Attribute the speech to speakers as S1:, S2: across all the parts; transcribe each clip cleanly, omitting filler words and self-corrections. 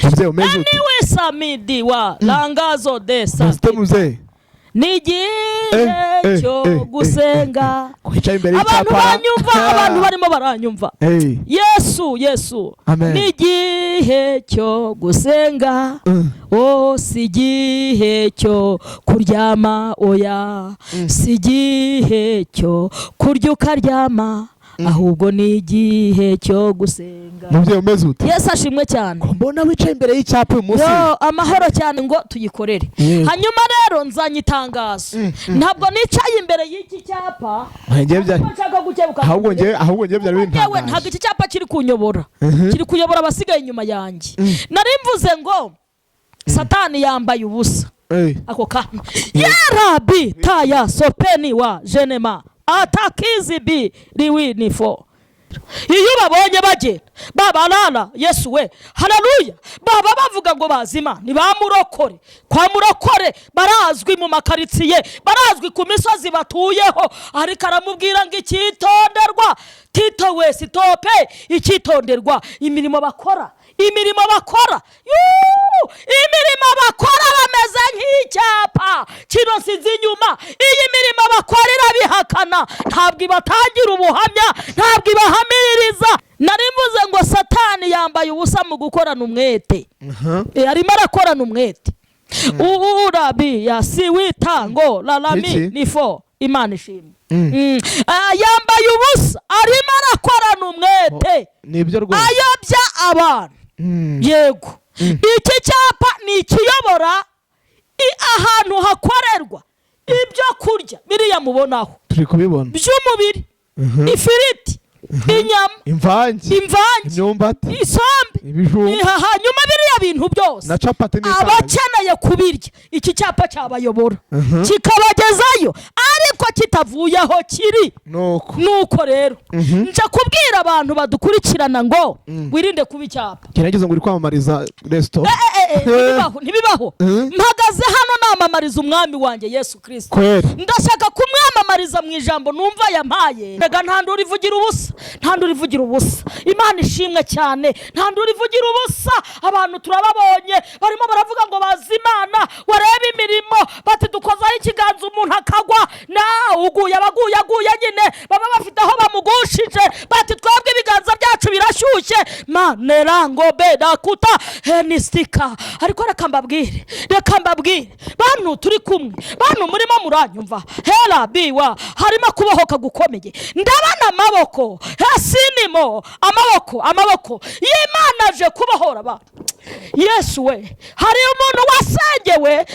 S1: Mzee, umeze ute?
S2: Anyway, samidi wa langazo de
S1: Umeze ute, mzee?
S2: Ni igihe cyo gusenga.
S1: Kwicaye imbere
S2: Abantu
S1: y'icyapa.
S2: banyumva, abantu barimo baranyumva. Yesu, Yesu.
S1: Amen.
S2: Ni igihe cyo gusenga. Oh, si igihe cyo kuryama, oya, si igihe cyo kurya ukaryama, ahubwo ni igihe cyo gusenga.
S1: Mubyeyi, umeze ute?
S2: Yesu ashimwe cyane.
S1: Ko mbona wicaye imbere y'icyapa uyu munsi?
S2: Yo, amahoro cyane, ngo tuyikorere.
S1: Yego.
S2: Hanyuma rero nzanye itangazo. Ntabwo nicaye imbere y'iki cyapa
S1: Njye
S2: kuko nshaka gukebuka.
S1: Ahubwo njye byari
S2: Yewe, ntabwo
S1: bintangaje.
S2: iki cyapa kiri kunyobora, kiri kuyobora abasigaye inyuma yanjye. Nari mvuze ngo Satani yambaye ubusa. Ako kantu yerabi taya sopeni wa jenema atakizi bi riwi ni fo. Iyo babonye bagenda babarara, Yesu we, haleluya, baba bavuga ngo bazima ni ba murokore, kwa murokore barazwi mu makaritsiye, barazwi ku misozi batuyeho. Ariko aramubwira ngo icyitonderwa, Tito we, sitope, icyitonderwa, imirimo bakora, imirimo bakora, yuuu, imirimo bakora bameze nk'icyapa kino nsize inyuma. Iyi mirimo bakora irabihakana, ntabwo ibatangira ubuhamya, ntabwo ibahamiriza. Nari mvuze ngo Satani yambaye ubusa mu gukorana umwete. Arimo arakorana umwete urabi ya si wita ngo lalami
S1: Iki?
S2: ni fo. Imana ishimwe. Ah, yambaye ubusa, arimo arakorana umwete,
S1: Nibyo rwose.
S2: ayobya abantu. Yego, iki cyapa ni ikiyobora ahantu hakorerwa ibyo kurya biriya mubonaho
S1: Turi kubibona.
S2: by'umubiri, ifiriti, inyama,
S1: Imvange,
S2: imvange,
S1: imyumbati,
S2: isombe,
S1: ibijumba,
S2: hanyuma biriya bintu byose,
S1: na capati n'isambaza.
S2: Abakeneye kubirya, iki cyapa cyabayobora kikabagezayo, ariko kitavuye aho kiri.
S1: Nuko.
S2: Nuko rero nja kubwira abantu badukurikirana ngo wirinde kuba icyapa.
S1: Gerageza ngo uri kwamamariza resitora.
S2: Ntibibaho, ntibibaho. Mpagaze hano namamariza Umwami wanjye Yesu Kirisito.
S1: Kweri.
S2: Ndashaka kumwamamariza mu ijambo numva yampaye. Rega nta nduru ivugira ubusa, nta nduru ivugira ubusa. Imana ishimwe cyane, nta nduru ivugira ubusa. Abantu turababonye barimo baravuga ngo bazi Imana, wareba imirimo bati dukozaho ikiganza umuntu akagwa, nawe uguye aba aguye, aguye nyine baba bafite aho bamugushije, bati twebwe ibiganza byacu birashyushye manerango bedakuta henistika. Ariko reka mbabwire, reka mbabwire, bantu turi kumwe, bantu murimo muranyumva, hera biwa harimo kubohoka gukomeye. Ndabona amaboko hesinimo, amaboko, amaboko y'Imana aje kubohora abantu. Yesu we, hari umuntu wasengewe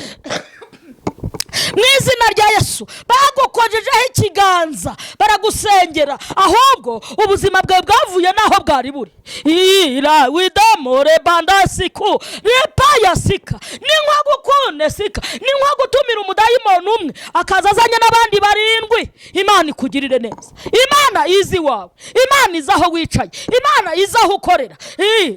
S2: mu izina rya Yesu, bagukojejeho ikiganza baragusengera, ahubwo ubuzima bwawe bwavuye n'aho bwari buri ira widamore bandasiku ripayasika. Ni nko gukune sika, ni nko gutumira umudayimoni umwe akaza azanye n'abandi barindwi. Imana ikugirire neza. Imana izi iwawe, Imana izi aho wicaye, Imana izi aho ukorera.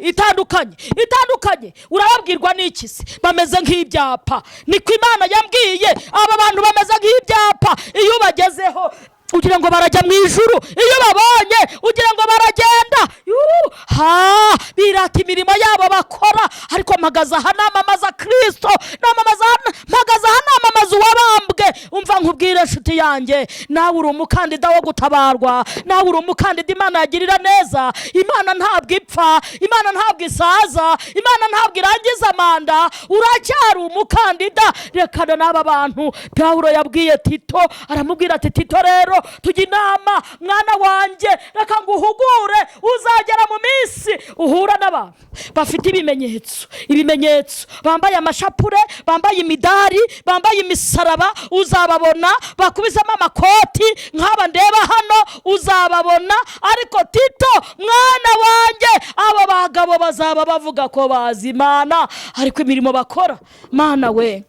S2: Itandukanye, itandukanye. Urababwirwa n'iki se? Bameze nk'ibyapa, niko Imana yambwiye. Aba bantu bameze nk'ibyapa, iyo ubagezeho ugira ngo barajya mu ijuru, iyo babonye ugira ngo baragenda. Yuu, ha birata imirimo yabo bakora. Ariko mpagaze aha namamaza Kirisito, namamaza, mpagaze aha namamaza uwabambwe. Umva nkubwire, nshuti yanjye, nawe uri umukandida wo gutabarwa, nawe uri umukandida Imana yagirira neza. Imana ntabwo ipfa, Imana ntabwo isaza, Imana ntabwo irangiza manda, uracyari umukandida. Rekana n'aba bantu. Pawulo yabwiye Tito, aramubwira ati: "Tito rero, tujya inama, mwana wanjye, reka nguhugure. Uzagera mu minsi uhura n'abantu bafite ibimenyetso, ibimenyetso, bambaye amashapure, bambaye imidari, bambaye imisaraba. Uzababona bakubisemo amakoti nk'aba ndeba hano, uzababona. Ariko Tito mwana wanjye, abo bagabo bazaba bavuga ko bazi Imana, ariko imirimo bakora, Mana we,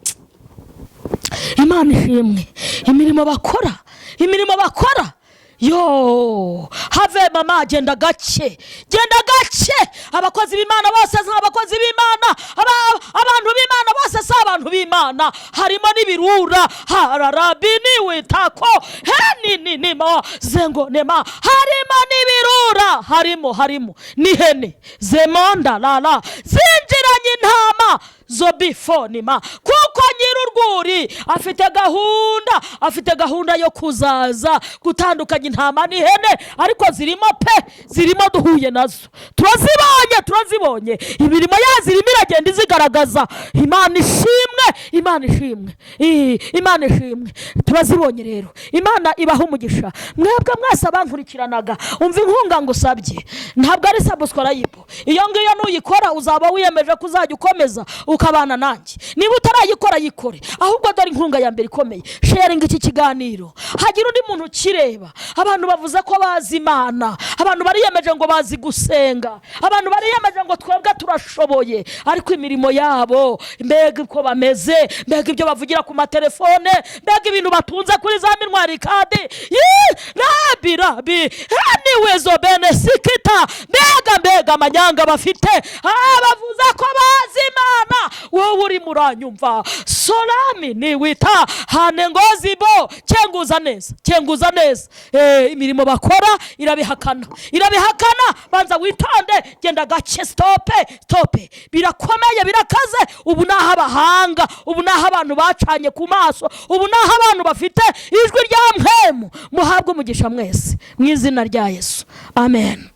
S2: Imana ishimwe, imirimo bakora, imirimo bakora, yo have mama, genda gake, genda gake. Abakozi b'Imana bose si abakozi b'Imana, abantu b'Imana bose si abantu b'Imana." Imana, harimo n'ibirura. Hararabini witako heninima zengonema, harimo n'ibirura, harimo n'ihene zemonda lala zinjiranye intama zobifonima, kuko nyir'urwuri afite gahunda yo kuzaza gutandukanya intama n'ihene. Ariko zirimo pe, zirimo, duhuye nazo, turazibonye, imirimo yazo irimo iragenda izigaragaza. Imana ishimwe, Imana ishimwe, Imana ishimwe. Turazibonye rero. Imana ibaha umugisha mwebwe mwese abankurikiranaga. Umva, inkunga ngusabye ntabwo ari subscribe. Iyo ngiyo nuyikora uzaba wiyemeje ko uzajya ukomeza ukabana nanjye. Niba utarayikora, yikore. Ahubwo dore inkunga ya mbere ikomeye: sharinga iki kiganiro, hagira undi muntu ukireba. Abantu bavuze ko bazi Imana, abantu bariyemeje ngo bazi gusenga, abantu bariyemeje ngo twebwe turashoboye, ariko imirimo yabo, mbega uko bameze, mbega ibyo bavugira ku matelefone, mbega ibintu batunze kuri za mémoire card. Yii, rabi rabi heniwezo bene sikita, mbega amanyanga bafite. Bavuze ko bazi Imana. Wowe urimo uranyumva, solami niwita hane ngozibo, cyenguza neza, cyenguza neza. Imirimo bakora irabihakana, irabihakana. Banza witonde, genda gake, stop, stop. Birakomeye, birakaze. Ubu naho abahanga, ubu naho abantu bacanye ku maso, ubu naho abantu bafite ijwi rya mpemu. Muhabwe umugisha mwese mu izina rya Yesu, amen.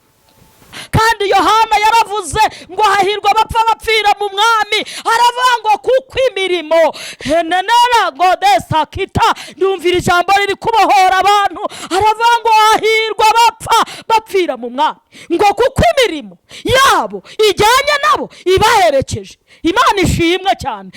S2: Kandi Yohana yaravuze ngo hahirwa abapfa bapfira mu Mwami. Aravuga ngo kuko imirimo henenera ngo desakita. Ndumvira ijambo riri kubohora abantu. Aravuga ngo hahirwa abapfa bapfira mu Mwami, ngo kuko imirimo yabo ijyanye nabo, ibaherekeje. Imana ishimwe cyane.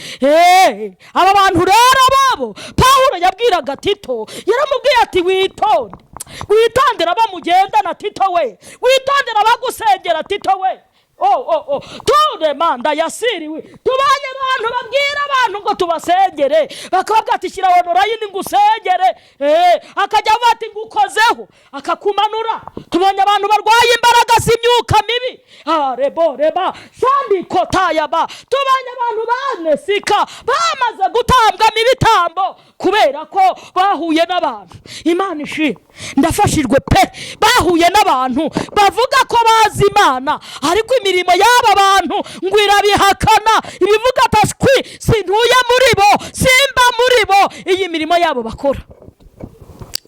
S2: Aba bantu rero babo Pawulo yabwiraga Tito, yaramubwiye ati: "Witonde, witondera abo mugendana, Tito we, witondera abagusengera, Tito we." Oh, ture manda yasiriwe. Tubanye abantu babwira abantu ngo tubasengere, bakababwira ati: "Shyira online ngo usengere." Akajya avuga ati: "Ngukozeho," akakumanura. Tubonye abantu barwaye imbaraga z'imyuka mibi. Rebo reba sandi kotayaba. Tubonye abantu banesika bamaze gutambwamo ibitambo kubera ko bahuye n'abantu. Imana ishimwe, ndafashijwe pe. Bahuye n'abantu bavuga ko bazi Imana, ariko imirimo y'aba bantu ngo irabihakana. Ibivuga atashwi, sintuye muri bo, simba muri bo. Iyi mirimo yabo bakora,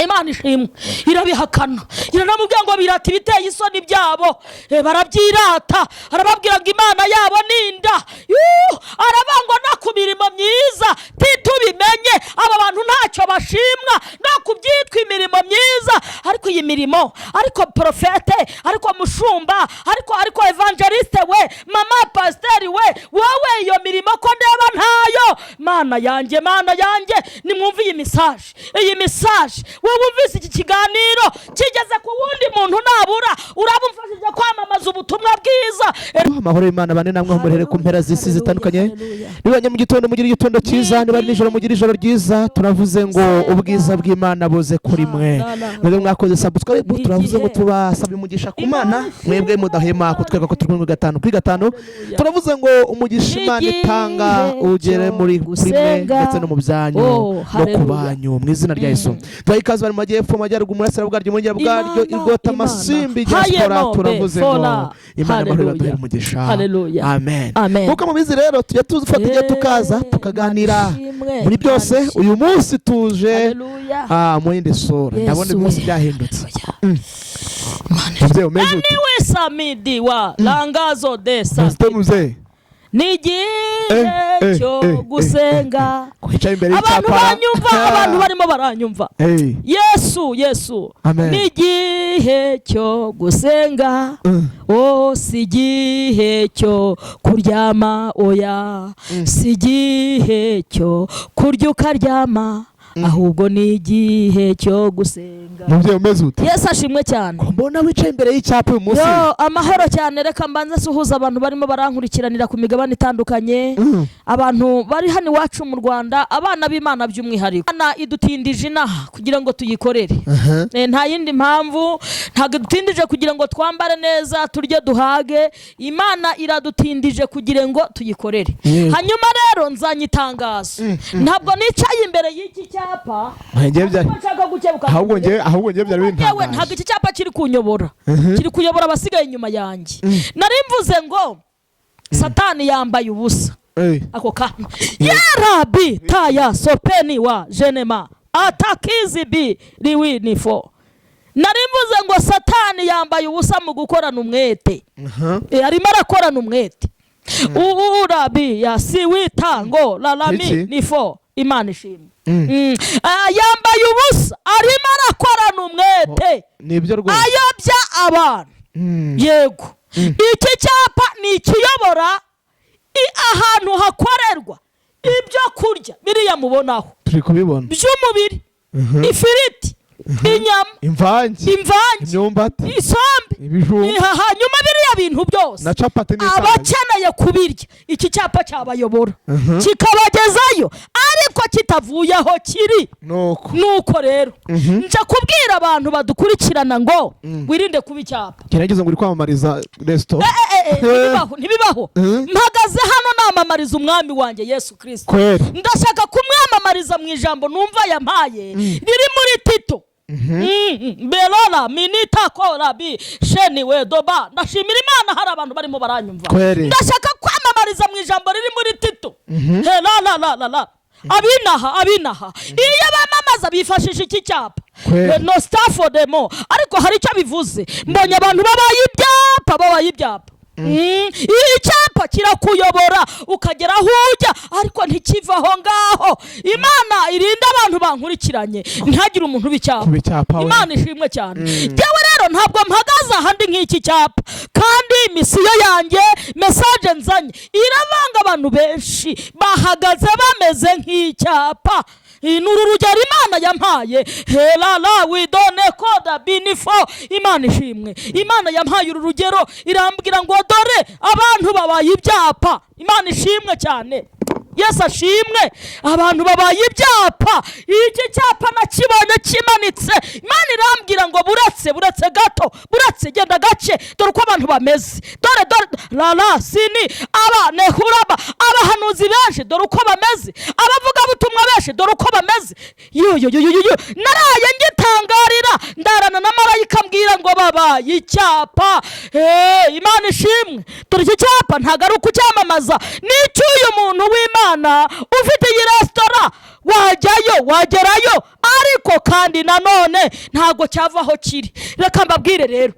S2: Imana ishimwe, irabihakana. Iranamubwira ngo birata ibiteye isoni byabo. Barabyirata. Arababwira ngo imana yabo ni inda. Yuh! Aravuga ngo no ku mirimo myiza, titubimenye, aba bantu ntacyo bashimwa no ku byitwa imirimo myiza. Ariko iyi mirimo, ariko porofete, ariko mushumba, ariko evangeliste we, mama pasiteri we, wowe iyo mirimo ko ndeba ntayo? Mana yanjye, Mana yanjye, nimwumve iyi message. Iyi message, wowe wumvise iki kiganiro kigeze ku wundi muntu, nabura uraba umfashije kwamamaza ubutumwa bwiza.
S1: Amahoro y'Imana bane namwe aho muherere ku mpera z'isi zitandukanye. Niba mu gitondo, mugire igitondo cyiza. Niba ari nijoro, mugire ijoro ryiza. Turavuze ngo ubwiza bw'Imana buze kuri mwe, mwebwe mwakoze subscribe. Turavuze ngo tubasabye umugisha ku Mana, mwebwe mudahema kutwereka ko turi kumwe gatanu kuri gatanu. Turavuze ngo umugisha Imana itanga ugere kuri mwe ndetse no mu byanyu no ku banyu mu izina rya Yesu. Tubaha ikaze bari mu majyepfo, mu majyaruguru, mu burasirazuba bwaryo, mu burengero bwaryo, irwota amasimbi, diaspora. Turavuze ngo Imana amahoro ibaduhere umugisha.
S2: Haleluya.
S1: Amen.
S2: Amen.
S1: Nk'uko mubizi rero, tujya tufata igihe tukaza tukaganira muri byose. Uyu munsi tuje
S2: Haleluya.
S1: Mu yindi sura. Ndabona uyu munsi byahindutse. Mubyeyi, umeze ute?
S2: Niwe samidi wa langazo desa.
S1: Muzite mubyeyi.
S2: Ni igihe cyo gusenga.
S1: Wicaye imbere
S2: Abantu
S1: y'icyapa.
S2: banyumva, abantu barimo baranyumva.
S1: Hey.
S2: Yesu, Yesu.
S1: Amen.
S2: Ni igihe cyo gusenga. Oh, si igihe cyo kuryama, oya, si igihe cyo kurya ukaryama. Ahubwo ni igihe cyo gusenga.
S1: Mubyeyi, umeze ute?
S2: Yesu ashimwe cyane.
S1: Ko mbona wicaye imbere y'icyapa uyu munsi?
S2: Yo, amahoro cyane. Reka mbanze nsuhuza abantu barimo barankurikiranira ku migabane itandukanye, abantu bari hano iwacu mu Rwanda, abana b'Imana by'umwihariko. Imana idutindije inaha kugira ngo tuyikorere. Nta yindi mpamvu. Ntabwo idutindije kugira ngo twambare neza, turye duhage. Imana iradutindije kugira ngo tuyikorere. Hanyuma rero nzanye itangazo. Ntabwo nicaye imbere y'iki cyapa
S1: Njye
S2: kuko nshaka gukebuka.
S1: Ahubwo njye byari
S2: Yewe, ntabwo
S1: bintangaje.
S2: iki cyapa kiri kunyobora, kiri kuyobora abasigaye inyuma yanjye. Nari mvuze ngo Satani yambaye ubusa. Ako kantu yarabi taya sopeni wa jenema atakizi bi riwi nifo. Nari mvuze ngo Satani yambaye ubusa mu gukorana umwete. Arimo arakorana umwete urabi ya siwita ngo lalami
S1: Iki?
S2: nifo. Imana ishimwe. Ah, yambaye ubusa, arimo arakorana umwete,
S1: Nibyo rwose.
S2: ayobya abantu. Yego, iki cyapa ni ikiyobora ahantu hakorerwa ibyo kurya biriya mubonaho
S1: Turi kubibona.
S2: by'umubiri: ifiriti, inyama,
S1: Imvange,
S2: imvange,
S1: imyumbati,
S2: isombe,
S1: ibijumba,
S2: hanyuma biriya bintu byose,
S1: na capati n'icyayi.
S2: Abakeneye kubirya, iki cyapa cyabayobora kikabagezayo, ariko kitavuye aho kiri.
S1: Nuko.
S2: Nuko rero nja kubwira abantu badukurikirana ngo wirinde kuba icyapa.
S1: Gerageza ngo uri kwamamariza resto.
S2: Ntibibaho, ntibibaho. Mpagaze hano namamariza Umwami wanjye Yesu Kirisito. Ndashaka kumwamamariza mu ijambo numva yampaye riri muri Tito. Berora minita kora bi sheni we doba. Ndashimira Imana, hari abantu barimo baranyumva. Ndashaka kwamamariza mu ijambo riri muri Tito. He la la la la la. Abinaha, abinaha, iyo bamamaza bifashisha iki cyapa. No staff demo, ariko hari icyo bivuze. Mbonye abantu babaye ibyapa, babaye ibyapa. Icyapa kirakuyobora ukagera aho ujya, ariko ntikiva aho ngaho. Imana irinde abantu bankurikiranye, ntihagire umuntu uba icyapa.
S1: Kuba icyapa we.
S2: Imana ishimwe cyane. Yewe rero, ntabwo mpagaze ahandi nk'iki cyapa, kandi mission yanjye, message nzanye iravanga. Abantu benshi bahagaze bameze nk'icyapa. Ni uru rugero Imana yampaye herara widone koda binifo. Imana ishimwe. Imana yampaye uru rugero, irambwira ngo dore abantu babaye ibyapa. Imana ishimwe cyane, Yesu ashimwe. Abantu babaye ibyapa. Iki cyapa nakibonye kimanitse, Imana irambwira ngo buretse, buretse gato, buretse, genda gake, dore uko abantu bameze. Dore, dore rara sini aba nehuraba. Abahanuzi benshi, dore uko bameze. Abavugabutumwa benshi, dore uko bameze. Yo yo yo yo yo yo. Naraye ngitangarira, ndarana na marayika mbwira ngo babaye icyapa. Imana ishimwe. Dore iki cyapa ntabwo ari ukucyamamaza, ni icy'uyu muntu w'Imana ufite iyi resitora. Wajyayo, wagerayo, ariko kandi nanone ntabwo cyava aho kiri. Reka mbabwire rero,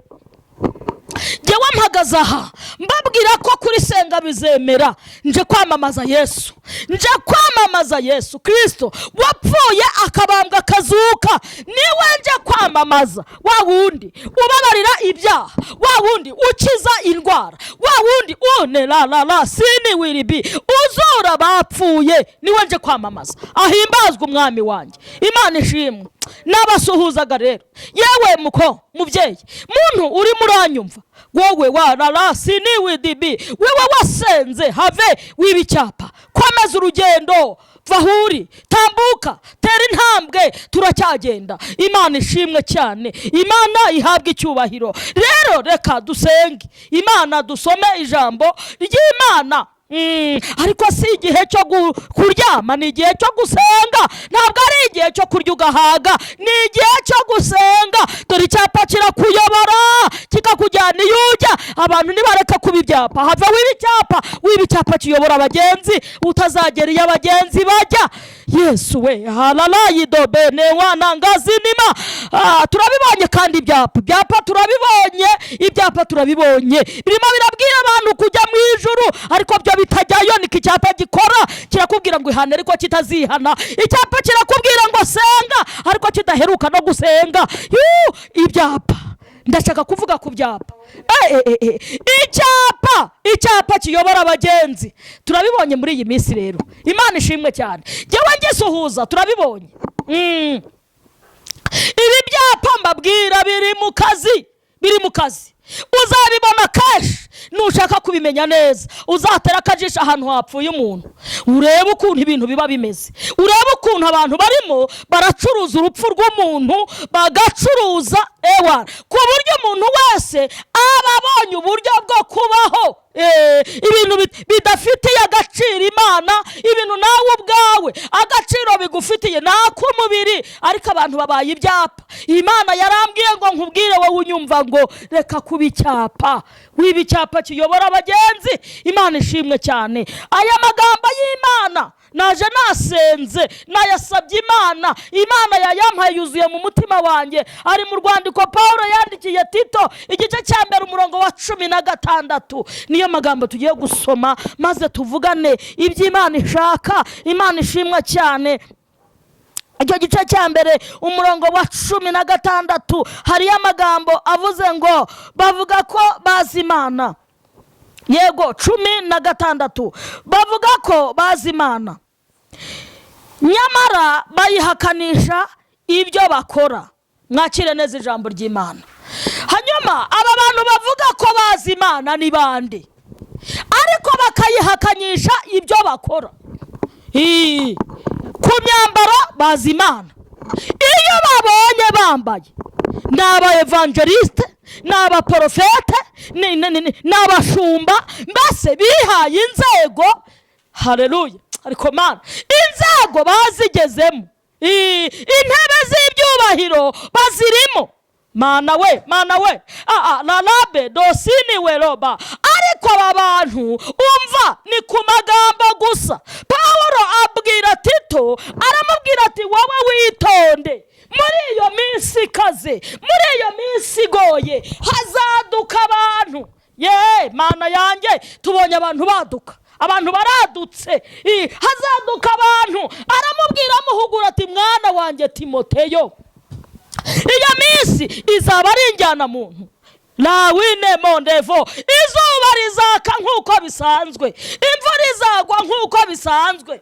S2: njyewe mpagaze aha mbabwira ko kuri Senga Bizemera nje kwamamaza Yesu, nje kwamamaza Yesu Kirisito wapfuye, akabambwa, akazuka. Niwe nje kwamamaza, wa wundi ubabarira ibyaha, wa wundi ukiza indwara, wa wundi une la la la sini wiribi uzura abapfuye. Niwe nje kwamamaza. Ahimbazwe Umwami wanjye. Imana ishimwe. N'abasuhuzaga rero, yewe muko mubyeyi, muntu urimo uranyumva, wowe wa rara sini widibi, wewe wasenze, have wiba icyapa. Komeza urugendo, va aho uri, tambuka, tera intambwe, turacyagenda. Imana ishimwe cyane, Imana ihabwe icyubahiro. Rero reka dusenge Imana, dusome ijambo ry'Imana. Ariko si igihe cyo kuryama, ni igihe cyo gusenga. Ntabwo ari igihe cyo kurya ugahaga, ni igihe cyo gusenga. Dore icyapa kirakuyobora kikakujyana iyo ujya. Abantu nibareka kuba ibyapa. Have wiba icyapa, wiba icyapa kiyobora abagenzi, utazagera iyo abagenzi bajya. Yesu we, hararayidobe newanangazinima. Turabibonye kandi ibyapa, ibyapa turabibonye, ibyapa turabibonye, birimo birabwira abantu kujya mu ijuru, ariko byo bitajyayo. Niko icyapa gikora: kirakubwira ngo ihane, ariko kitazihana. Icyapa kirakubwira ngo senga, ariko kidaheruka no gusenga. Yuu, ibyapa, ndashaka kuvuga ku byapa. Icyapa, icyapa kiyobora abagenzi, turabibonye muri iyi minsi rero. Imana ishimwe cyane. Njyewe ngisuhuza, turabibonye. Ibi byapa mbabwira biri mu kazi, biri mu kazi. Uzabibona kenshi. Nushaka kubimenya neza, uzatera akajisho ahantu hapfuye umuntu, urebe ukuntu ibintu biba bimeze, urebe ukuntu abantu barimo baracuruza urupfu rw'umuntu, bagacuruza ewa ku buryo umuntu wese aba abonye uburyo bwo kubaho. Ibintu bidafitiye agaciro Imana, ibintu nawe ubwawe agaciro bigufitiye ni ak'umubiri, ariko abantu babaye ibyapa. Imana yarambwiye ngo nkubwire wowe unyumva ngo reka kuba icyapa, wiba icyapa kiyobora abagenzi. Imana ishimwe cyane. Aya magambo y'Imana naje nasenze, nayasabye Imana, Imana yayampaye, yuzuye mu mutima wanjye. Ari mu rwandiko Paul yandikiye Tito, igice cya 1, umurongo wa 16. Niyo magambo tugiye gusoma maze tuvugane iby'Imana ishaka. Imana ishimwe cyane. Icyo gice cya 1, umurongo wa 16, hariyo amagambo avuze ngo bavuga ko bazi Imana. Yego, 16, bavuga ko bazi Imana, nyamara bayihakanisha ibyo bakora. Mwakire neza ijambo ry'Imana. Hanyuma aba bantu bavuga ko bazi Imana ni bande, ariko bakayihakanyisha ibyo bakora? Ku myambaro bazi Imana, iyo babonye bambaye ni aba evangeliste, ni abaporofete, ni abashumba, mbese bihaye inzego. Hareruya! Ariko Mana, inzego bazigezemo, intebe z'ibyubahiro bazirimo. Mana we, Mana we, larabe dosini we roba. Ariko aba bantu, umva, ni ku magambo gusa. Pawulo abwira Tito, aramubwira ati wowe witonde, muri iyo minsi ikaze, muri iyo minsi igoye, hazaduka abantu. Ye Mana yanjye, tubonye abantu baduka, abantu baradutse. Hazaduka abantu. Aramubwira, amuhugura ati mwana wanjye Timoteyo, iyo minsi izaba ari injyanamuntu lawine mondevo. Izuba rizaka nk'uko bisanzwe, imvura izagwa nk'uko bisanzwe,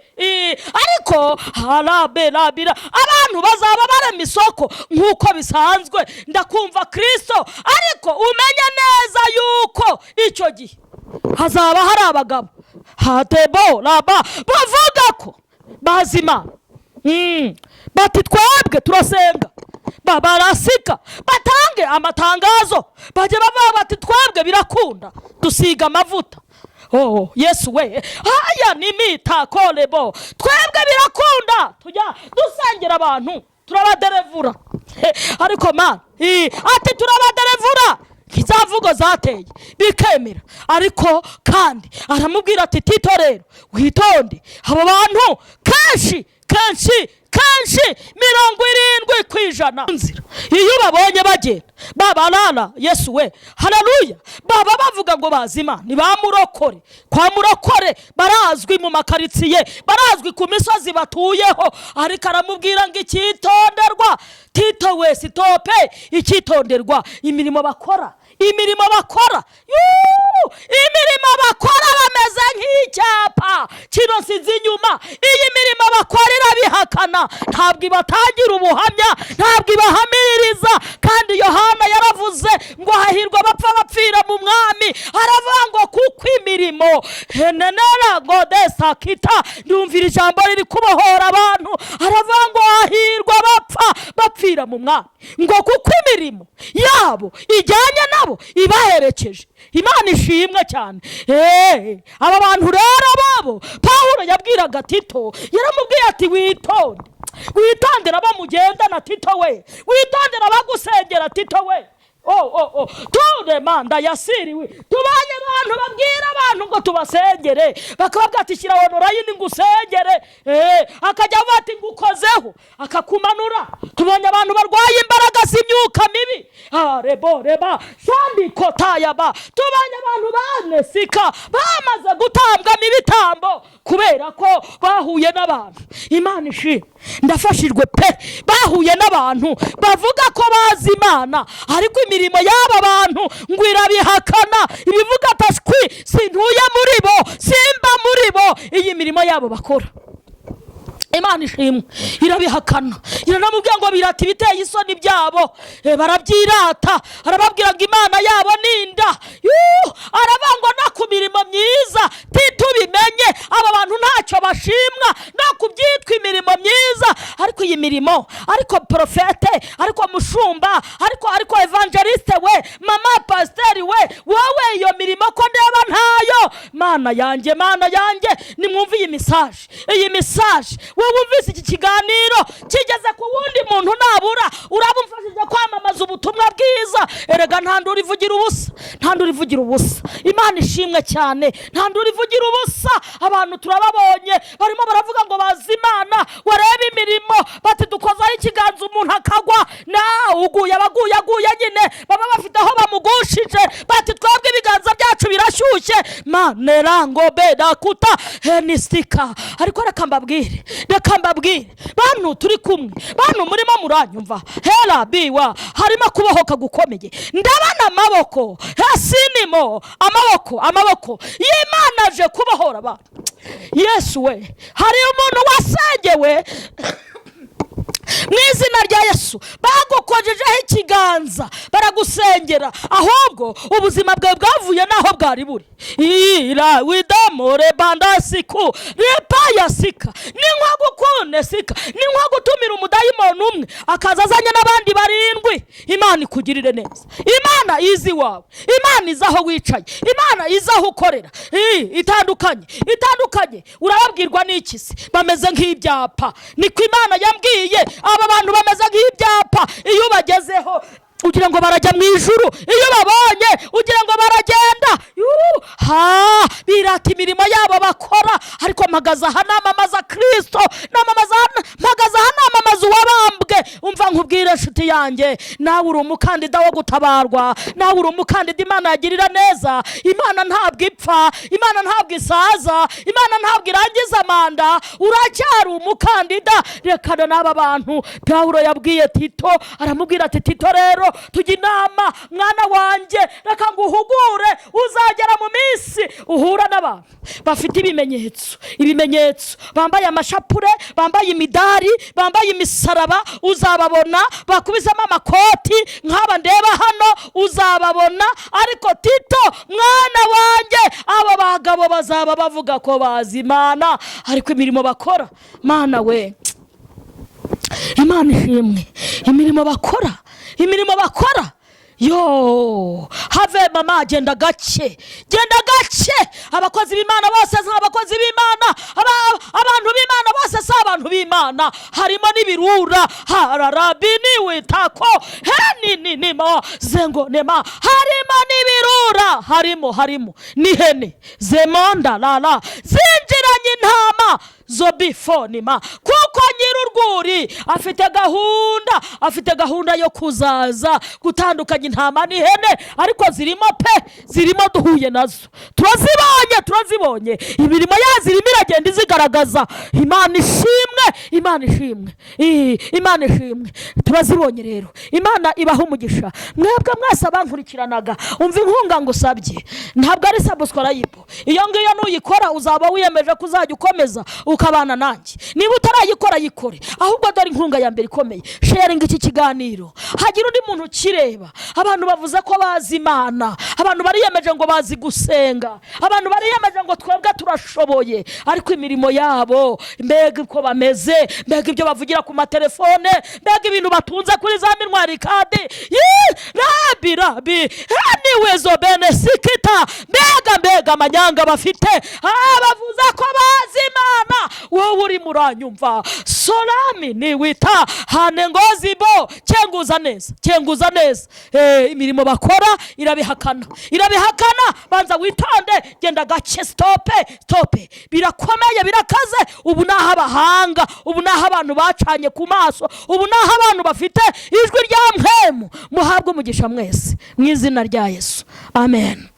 S2: ariko haraberabira abantu bazaba barema isoko nk'uko bisanzwe. Ndakumva Kirisito. Ariko umenye neza yuko icyo gihe hazaba hari abagabo hatebo raba bavuga ko bazi Imana. Bati twebwe turasenga, barasika, batange amatangazo, bajya bavuga bati twebwe birakunda, dusiga amavuta. Oh Yesu we, haya ni mitakorebo, twebwe birakunda, tujya dusengera abantu, turabaderevura. Ariko man, ati turabaderevura, za mvugo zateye bikemera. Ariko kandi aramubwira ati Tito rero witonde, abo bantu kenshi kenshi kenshi 70% nzira, iyo babonye bagenda babarara. Yesu we, haleluya! Baba bavuga ngo bazima ni ba murokore, kwa murokore barazwi mu makaritsiye, barazwi ku misozi batuyeho. Ariko aramubwira ngo icyitonderwa, Tito we, sitope, icyitonderwa, imirimo bakora, imirimo bakora, imirimo bakora bameze nk'icyapa kino size inyuma. Iyi mirimo bakora irabihakana, ntabwo ibatangira ubuhamya, ntabwo ibahamiririza. Kandi Yohana yaravuze ngo hahirwa abapfa bapfira mu mwami. Aravuga ngo kuko imirimo henenera ngo desakita. Ndumvira ijambo riri kubohora abantu. Aravuga ngo hahirwa abapfa bapfira mu mwami, ngo kuko imirimo yabo ijyanye nabo, ibaherekeje. Imana ishimwe cyane. Aba bantu rero babo Pawulo yabwiraga Tito, yaramubwiye ati witonde, witondera abo mugendana Tito we, witondera abagusengera Tito we. Oh, ture manda yasiriwe. Tubanye abantu babwira abantu ngo tubasengere, bakababwira ati shyira online ngusengere, akajya avuga ati ngukozeho, akakumanura. Tubonye abantu barwaye imbaraga z'imyuka mibi, rebo reba sandi kotayaba. Tubonye abantu banesika bamaze gutambwamo ibitambo kubera ko bahuye n'abantu. Imana ishimwe, ndafashijwe pe. Bahuye n'abantu bavuga ko bazi Imana, ariko imirimo y'aba bantu ngo irabihakana, ibivuga atashwi, sintuye muri bo, simba muri bo. Iyi mirimo yabo bakora Imana ishimwe, irabihakana, iranamubwira ngo birata ibiteye isoni byabo. Barabyirata, arababwira ngo Imana yabo ni inda. Yuh! Arabangwa no ku mirimo myiza, titubimenye aba bantu ntacyo bashimwa no ku byitwa imirimo myiza. Ariko iyi mirimo, ariko prophète, ariko mushumba, ariko évangéliste we, mama pasiteri we, wowe iyo mirimo ko ndeba ntayo? Mana yanjye, Mana yanjye, nimwumve iyi message, iyi message. Wowe wumvise iki kiganiro kigeze ku wundi muntu, nabura uraba umfashije kwamamaza ubutumwa bwiza. Erega nta nduru ivugira ubusa, nta nduru ivugira ubusa. Imana ishimwe cyane, nta nduru ivugira ubusa. Abantu turababonye, barimo baravuga ngo bazi Imana, wareba imirimo bati dukozaho ikiganza umuntu akagwa, nawe uguye aba aguye, aguye nyine baba bafite aho bamugushije, bati twebwe ibiganza byacu birashyushye manerango bedakuta henistika. Ariko reka mbabwire, reka mbabwire, bantu turi kumwe, bantu murimo muranyumva, hera biwa harimo kubohoka gukomeye. Ndabona amaboko hesinimo, amaboko, amaboko y'Imana aje kubohora abantu. Yesu we, hari umuntu wasengewe mu izina rya Yesu, bagukojejeho ikiganza baragusengera, ahubwo ubuzima bwawe bwavuye n'aho bwari buri. Ira widamore bandasiku repayasika, ni nko gukune sika, ni nko gutumira umudayimoni umwe akaza azanye n'abandi barindwi. Imana ikugirire neza. Imana izi iwawe, Imana izi aho wicaye, Imana izi aho ukorera. Itandukanye, itandukanye. Urababwirwa n'iki se? Bameze nk'ibyapa, niko Imana yambwiye. Aba bantu bameze nk'ibyapa, iyo ubagezeho ugira ngo barajya mu ijuru, iyo babonye ugira ngo baragenda. Yuh, ha birata imirimo yabo bakora. Ariko mpagaze aha namamaza Kirisito, namamaza, mpagaze aha namamaza uwabambwe. Umva nkubwire, inshuti yanjye, nawe uri umukandida wo gutabarwa, nawe uri umukandida Imana yagirira neza. Imana ntabwo ipfa, Imana ntabwo isaza, Imana ntabwo irangiza manda, uracyari umukandida. Rekana n'aba bantu. Pawulo yabwiye Tito, aramubwira ati: "Tito rero, tujya inama, mwana wanjye, reka nguhugure. Uzagera mu minsi uhura n'abantu bafite ibimenyetso, ibimenyetso, bambaye amashapure, bambaye imidari, bambaye imisaraba. Uzababona bakubisemo amakoti nk'aba ndeba hano, uzababona. Ariko Tito mwana wanjye, aba bagabo bazaba bavuga ko bazi Imana, ariko imirimo bakora, Mana we, Imana ishimwe, imirimo bakora, imirimo bakora yo have mama, genda gake, genda gake. Abakozi b'Imana bose si abakozi b'Imana, abantu b'Imana bose si abantu b'Imana, harimo n'ibirura. Hararabini witako heninima zengonema, harimo n'ibirura, harimo, harimo n'ihene zemonda lala zinjiranye intama zobifonima, kuko nyir'urwuri afite gahunda, afite gahunda yo kuzaza gutandukanya intama n'ihene. Ariko zirimo pe, zirimo, duhuye nazo, turazibonye, turazibonye, imirimo yazo irimo iragenda izigaragaza. Imana ishimwe, Imana ishimwe, Imana ishimwe, turazibonye rero. Imana ibaha umugisha mwebwe mwese abankurikiranaga. Umva, inkunga ngusabye ntabwo ari subscribe. Iyo ngiyo nuyikora uzaba wiyemeje ko uzajya ukomeza ukabana nanjye. Niba utarayikora, yikore. Ahubwo dore inkunga ya mbere ikomeye: sharinga iki kiganiro, hagira undi muntu ukireba. Abantu bavuze ko bazi Imana, abantu bariyemeje ngo bazi gusenga, abantu bariyemeje ngo twebwe turashoboye, ariko imirimo yabo, mbega uko bameze, mbega ibyo bavugira ku matelefone, mbega ibintu batunze kuri za mémoire card. Yii, rabi rabi heniwezo bene sikita, mbega, mbega amanyanga bafite! Bavuze ko bazi Imana. Wowe urimo uranyumva, sorami niwita hane ngozibo, kenguza neza, kenguza neza. Imirimo bakora irabihakana, irabihakana. Banza witonde, genda gake, stop, stop. Birakomeye, birakaze. Ubu ni aho abahanga, ubu ni aho abantu bacanye ku maso, ubu ni aho abantu bafite ijwi rya mpemu. Muhabwe umugisha mwese mu izina rya Yesu, amen.